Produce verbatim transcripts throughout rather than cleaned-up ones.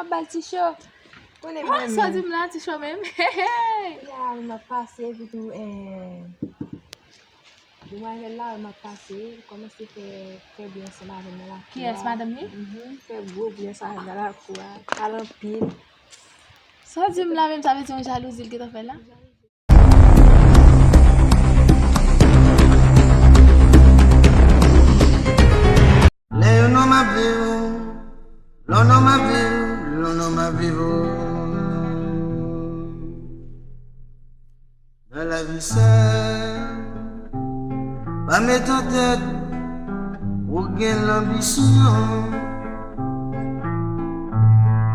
M ba l ti cho. Konnen m renmen. Sa w di m la, ti cho menm? Ya, m ap pase, epi tou, eh, demwazèl la, m ap pase, li kòmanse fè, fè bri ansanm avè m nan lakou a. Kiyès, madanm li? Mhm, fè gwo bri ansanm avè m nan lakou a, pale anpil. Sa w di m la menm, sa vle di yon jalouzi l gentan fè la? Lè yon nonm ap viv, lè yon nonm ap viv, lè yon nonm ap viv, oh. Nan lavi sa, pa met an tèt, ou gen lanbisyon.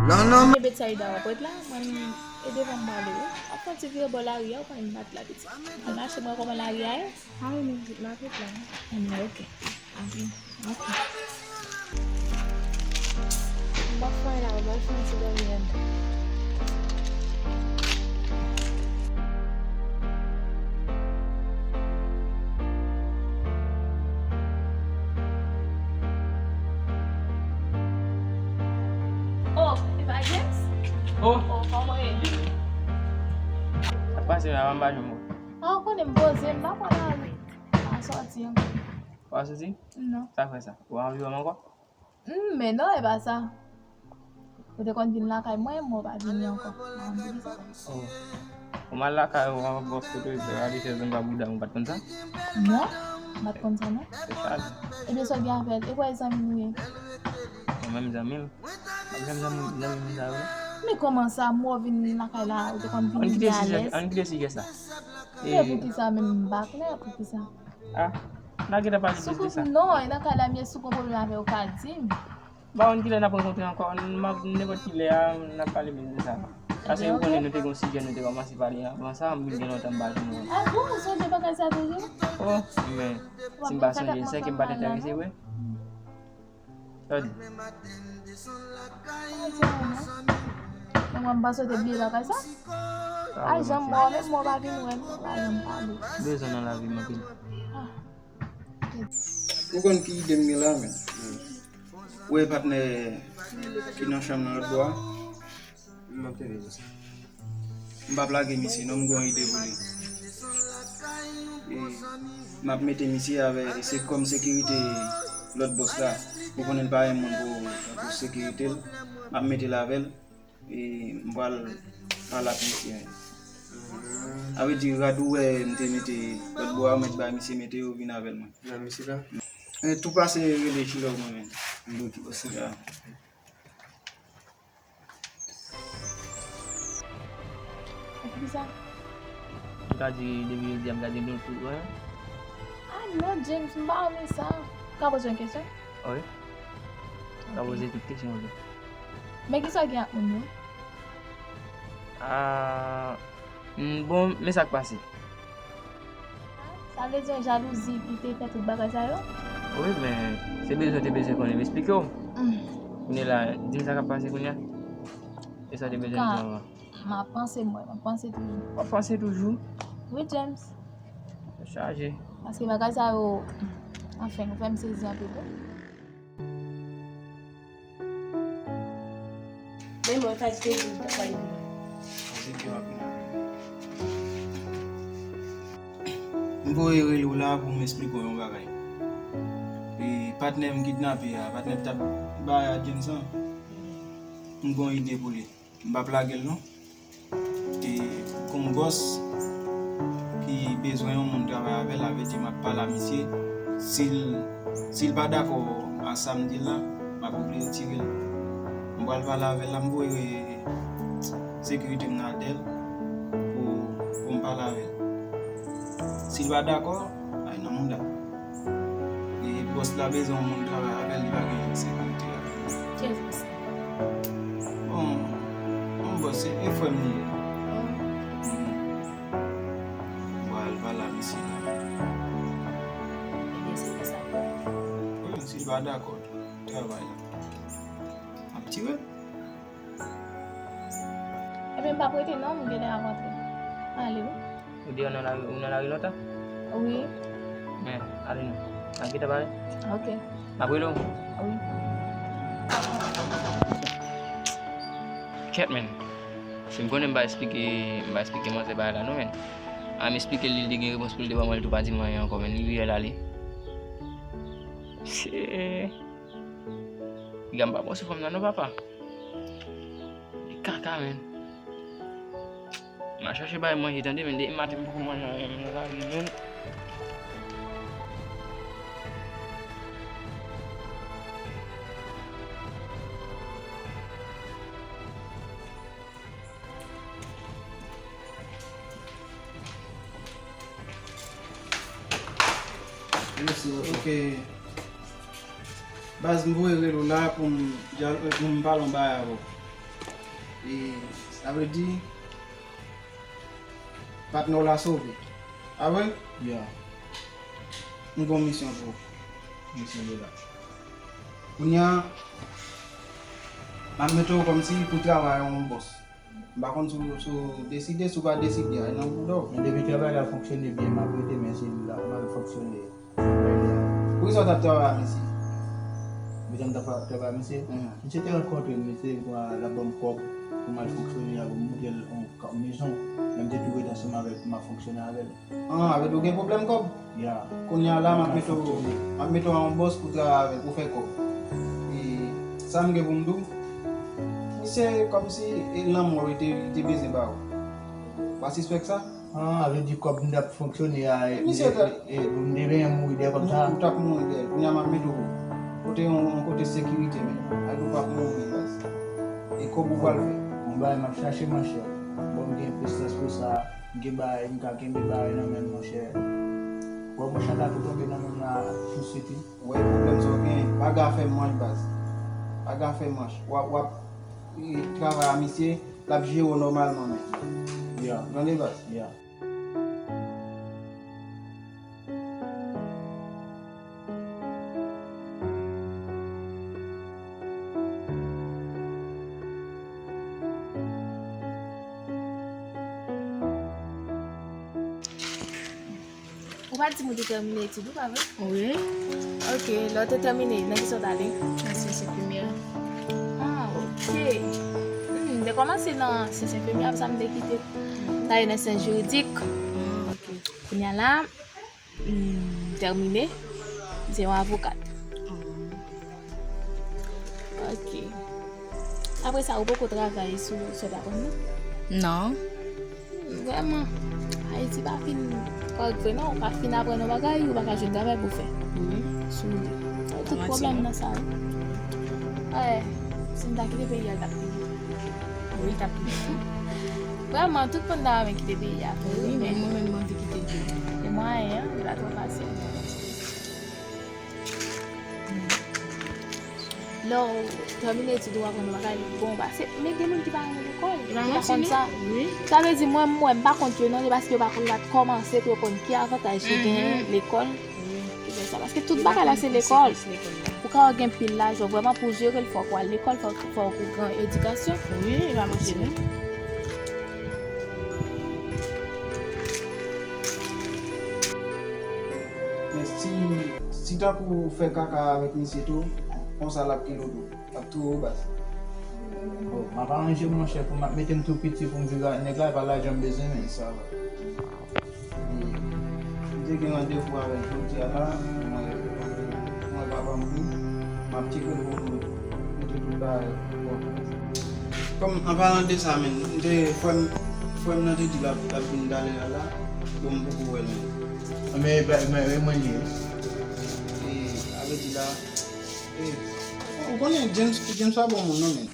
Lè yon nonm. Ebet sa ida w ap ret la, mwen e devan m prale wi. Ap fè yon ti vire bò lari a, ou konnen m pa t la piti. Al mache mwen kòman lari a ye? A wi, m ap ret la. Anben, ok. Anben, ok. M pa fè anyen la, m al fè yon ti dòmi anndan. Oh, e pa James? Oh. Oh, kòman w ye? Sa pase la, m pa jwenn ou. Ah, ou konnen m poze, m pa pral ale. M pa sòti ankò. Ou pa sòti? Non. Sa fè sa? Ou anvi wè m ankò? Hmm, men non, e pa sa. Ou te konn vin lakay mwen, men w pa vini ankò. M pa konn poukisa. Oh. Ou m al lakay ou, ou pa foto, ou pa ale chèz anba bouda m, ou pa t konn sa? Non, m pa t konn sa, non. Se chaje. Ebyen, sa w gen avè l? E kwè zanmi nou ye? Mwen menm zanmi l? Mwen menm zanmi, zanmi moun sa yo, non? Men kòman sa, m wè w vin lakay la, ou te konn vini byen alèz? Ann kite sijè, ann kite sijè sa. Men poukisa menm m pa klè, poukisa? Ah, n a gentan pale plis de sa. Non, e nan kay la m ye, si w gon pwoblèm avè l, ou ka di m. M pa konn kilè n ap rankontre ankò, m ap, nenpòt kilè a, n ap pale plis de sa. Paske ou konnen nou te gon sijè, nou te kòmanse pale anvan sa, m vin gen lontan m pa jwenn ou. Ah bon, ou sonje bagay sa toujou? Oh, men, si m pa sonje, se ke m pa t enterese vre. Sa w di? Sa w di a non? Men mwen m panse w te bliye bagay sa. Ah, wi, janm mwen menm mwen pa vin wè m, pa janm pale. Bezwen nan lavi m anpil. Ah. Ou konn ki ide m gen la, men. Ou wè patnè ki nan chanm nan lòt bò a? M ap tande w sa. M p ap lage misye non, m gon ide pou li. E m ap mete misye avè, se kòm sekirite lòt bòs la. Ou konnen l pa renmen moun pou, pou sekirite l. M ap mete l avè l. E m pral pale ak misye. A vle di, rad ou wè m te mete lòt bò a, ou mèt bay misye mete yo vin avè l mwen. Nan misye la? E tou pase rele Chilò mwen menm. Ok, bòs. Ya. E poukisa? M ka di depi jodi a m ka di nou tout, wi. Ah non, James, m pa renmen sa. M ka poze yon kesyon? Wi. Ou ka poze tout kesyon w vle. Men kisa w gen ak moun yo? Ah, mm, bon, men sa k pase. Sa vle di yon jalouzi ki te fè tout bagay sa yo? Wi, men se bezwen te bezwen konnen m esplike w. Mm. Kounye la, di m sa k ap pase kounye a. E sa w te bezwen di m anvan. M ap panse, mwen, m ap panse toujou. W ap panse toujou? Wi, James. Chaje. Paske bagay sa yo, anfen, ou fè m sezi anpil wi. Men mwen, sa ki te di w, sa li di? M voye rele w la pou m esplike w yon bagay. E patnè m kidnape a, patnè m t ap bay a James lan, m gon ide pou li. M p ap lage l non. E gon bòs ki bezwen yon moun travay avè l, avè di m ap pale a misye. Si l, si l pa dakò a sa m di l la, m ap oblije retire l. M pral pale avè l la, m voye sekirite m nan dèyè l pou, pou m pale avè l. Si l pa dakò, ay nan mouda. E bòs la bezwen yon moun travay avè l, li pa gen sekirite avè l. Ki bòs la? Bon, yon bòs, se, e frè m li ye. Oh. Mm. Bon, al pale a misye la. Ebyen, se pou sa. Wi, si l pa dakò, travay la ap tire l. Ebyen, m p ap rete non, m genlè ap antre. Ale wi. Ou deyò nan lari, ou nan lari lontan? Wi. Men, ale non. N ap gentan pale? Ok. M ap rele w? Wi. Kèt, men. Si m konnen m pa esplike, m pa esplike manzè bagay la, non, men. A, m esplike l, li, li te gen repons pou li te ban mwen, li tou pa di mwen anyen ankò, men. Li riyèl ale. Se. Piga m pa bon sou fanm nan, non, papa. Li kaka, men. M a chache bay manje, tande, men depi maten m poko manje anyen, men la, li menm. Mèsi, ok. Baz, m voye rele w la pou m, pou m pale yon bagay avè w. E, sa vle di, patnè w la sove. A vre? Ya. M gen yon misyon pou ou. Misyon de la. Kounye a, m ap mete w kòmsi pou travay yon bòs. M pa konn si w, si w deside, si w pa deside, a nan bouda w. Men depi travay la fonksyone byen, m ap rete, men se la mal fonksyone. Poukisa w t ap travay ak misye? Poukisa m t ap travay ak misye? Mhm. Misye te rankontre m, misye l ap ban m kòb pou m al fonksyone la, pou m monte l yon ka-, mezon. Lè m te tou rete ansanm avè l, pou m ap fonksyone avè l. Ah, avè l ou gen pwoblèm kòb? Ya. Kounye a la, m ap mete w, m ap mete w a yon bòs pou travay avè l, pou fè kòb. E sa m gen pou m di w, misye kòmsi e lanmò li te, li te bezwen ba ou. Ou pa sispèk sa? Ah, sa vle di kòb m t ap fonksyone a, e, misye e, ta- e, e, m te benyen mouri dèyè kòb sa? Ou t ap mouri dèyè l. Kounye a m ap mete w kote yon, yon kote sekirite, men. Ak ou p ap mouri, baz. E kòb ou pral fè. Yon bagay m ap chache, monchè. Bon, m gen prestans pou sa. M gen bagay, m ka kenbe bagay nan men m, monchè. Bon, monchè, la tou tonbe nan men m la tousuit, wi. Ou wè pwoblèm sa w genyen? Pa gen afè manch, baz. Pa gen afè manch. W ap, w ap, e, travay a misye, l ap jere w nòmalman, men. Ya. Tande, baz? Ya. Ou pa t di m ou te tèmine etid ou, pa vre? Wi. Ok, lè w te tèmine, nan kisa w t ale? Nan syans enfimyè. Ah, ok. Hmm, m te kòmanse nan syans enfimyè, apre sa m te kite. M t ale nan syans jiridik. Ah, ok. Kounye a la, m tèmine, m se yon avokat. Ok. Apre sa, ou poko travay sou sa w t aprann nan? Non. Vrèman, Ayiti pa fin kòrèk vre non, ou pa fin aprann yon bagay, ou pa ka jwenn travay pou w fè. Wi. Sou li. Tout pwoblèm nan sa, wi. Wè, si m ta kite peyi a, l t ap pi byen. Wi, l t ap pi byen. Vrèman, tout moun ta renmen kite peyi a. Wi, men mwen menm, m anvi kite l tou. E mwayen an, li pa twò fasil. Lè w tèmine etid ou, w aprann yon bagay, li bon, pase, men gen moun ki pa renmen lekòl, ki pa konn sa. Wi. Sa vle di, mwen, mwen, m pa kont yo non, se paske yo pa, yo pa t kòmanse pou yo konn ki avantaj ki genyen lekòl. Wi. Ki fè sa, paske tout bagay la se lekòl. Pou ka gen pil lajan, vrèman pou jere l, fòk ou al lekòl, fòk, fòk ou gen edikasyon. Wi, e pa manti non. Men si, si tankou ou fè kaka avèk misye tou, konsa l ap kile w tou. L ap touye w baz. Bon, m ap aranje m monchè pou m ap mete m tou piti pou m viv ak nèg la, e pa lajan m bezwen men. Sa va. E, m te gen randevou avèk jodi a la, mwen, mwen papa m tou, m ap tcheke l pou m mete tout bagay. Bon. Kòm, an palan de sa menm, m te, frè m, frè m nan te di l ap, l ap vin talè a la, bon, m poko wè l menm. Men, men, men mwen li ye. E, sa vle di la, e, ou konnen James, James pa bon moun non, men.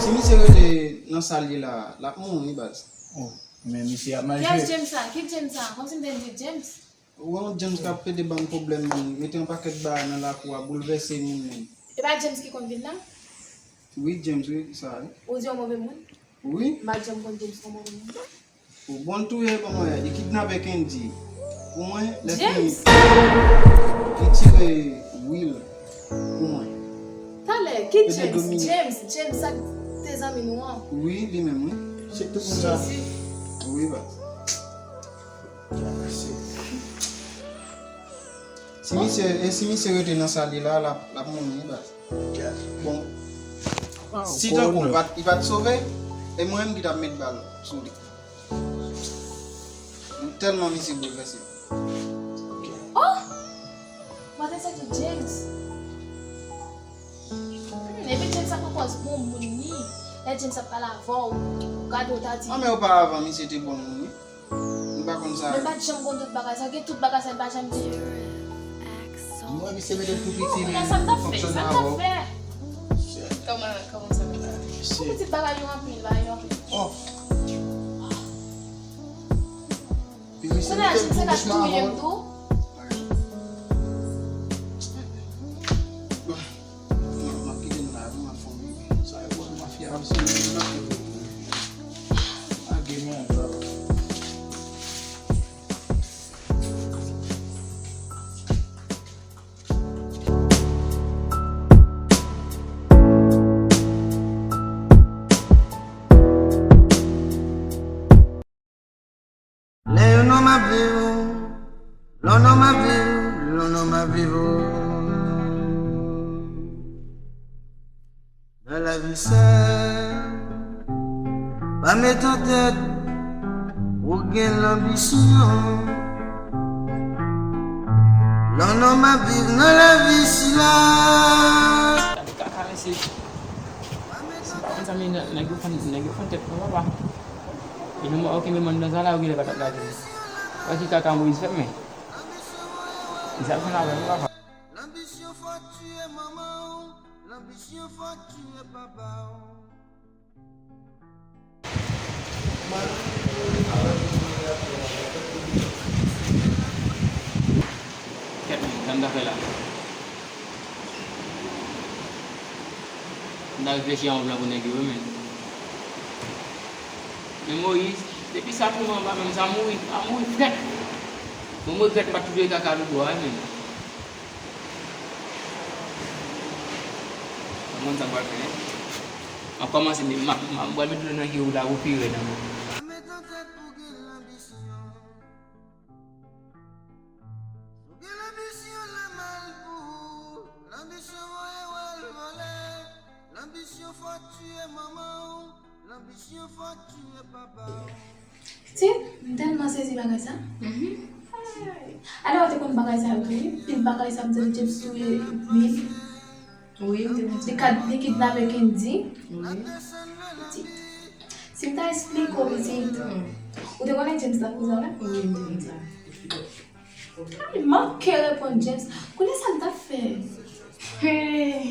Si misye rete nan sa l ye la, l ap mouri, baz. Oh, men misye ap mal jwe. Kiyès James sa? Ki James sa? Kòmsi m te di James? Ou wè yon James k ap plede ban m pwoblèm, menm mete yon pakèt bagay nan lakou a, boulvèse moun, menm. E pa James ki konn vin la? Wi, James, wi, sa, wi. Ou di yon move moun? Wi. M pa t janm konn James kòm move moun. Ou bon touye kòman, li kidnape Kendy. Pou mwen, lè fini, li tire Will pou mwen. Talè, ki James? James, James, sa k te zanmi nou an? Wi, li menm, wi. Se tout moun sa. Jezi. Wi, baz. Si misye, e si misye rete nan sa l ye la, l ap, l ap mouri, baz. Bon. Si tankou li pa t, li pa t sove, e mwen menm ki t ap met bal sou li. M tèlman misye boulvèse. Oh! Mwen te santi James. Hmm, epi James ap pran pòz bon moun li. Lè James ap pale avè w, gade w ta di. An men oparavan misye te bon moun wi. M pa konn sa. Mwen pa t janm konn tout bagay sa, gen tout bagay sa m pa janm di. Mwen misye mete tou piti men fonksyone avè w. Kòman, kòman sa mete? Pou pitit bagay yo anpil, bagay yo anpil. Oh. Pi misye mete l tou dousman avè w. Lè yon nonm ap viv, lè yon nonm ap viv, lè yon nonm ap viv nan lavi sa, pa met an tèt ou gen lanbisyon. Lè yon nonm ap viv nan lavi sila. Gade kaka mesye. Mezanmi, nèg yo fann, nèg yo fann tèt mwen papa. E nou mò oke men mwen nan sa la yo genlè pa t ap lage m. Wè ki kaka Moyiz fè m men. Li sa l fè m avè m papa. Lanbisyon fò tiye manman w, lanbisyon fò tiye papa w. Kèt men, sa m ta fè la? M ta reflechi a yon plan pou nèg yo wi men. Men Moyiz, depi sa tounen anba men m sa mouri, a mouri frèt. Bon m regrèt m pa t touye kaka Dodo a wi men. M konn sa m pral fè. M ap kòmanse, m ap, m ap, m pral mete dlo nan je w la pou pi rèd ankò. Ti, m tèlman sezi bagay sa. Ay. Alè ou te konn bagay sa yo tou wi. Pil bagay sa m tande James touye Will. Wi, m te konn sa. Li kidnape Kendy. Wi. Ti, si m ta esplike w pitit. Ou te konnen James t ap koze avè m? Wi, m te konn sa. Ay, manke reponn James. Kounye sa m t ap fè? Hey.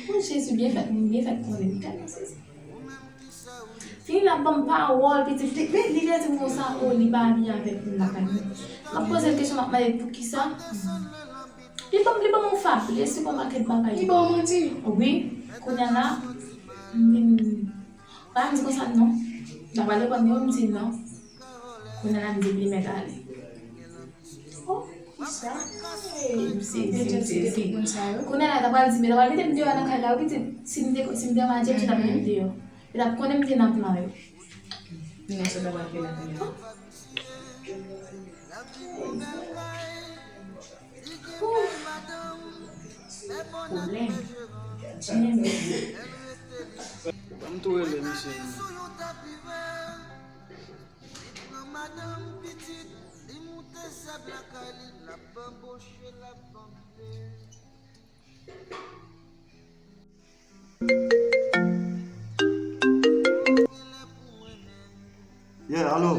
Oh Jezi, byen fèt, moun byen fèt konnen m tèlman sezi. Fini l ap ban m pawòl pitit li, men li lè di m konsa, oh li pa byen avèk moun lakay mwen. M ap poze l kesyon, m ap mande l poukisa. Li ban m, li ban m yon fab, li esplike yon pakèt bagay. Li ba w manti? Wi, kounye a la, m vin, pa m di konsa non. L ap al reponn yo, m di non. Kounye a la m di li mèt ale. Oh, kisa? M sezi, m sezi. Kounye a la, ta pral di, men ta pral mete m deyò nan kay la, wi, pitit. Si m te, si m te manyen, m te mete m deyò. Li t ap konnen m te nan plan yo. Non, sa ta pral fè la kounye a. Pwoblèm. Jan m tou rele misye. Yeah, alo.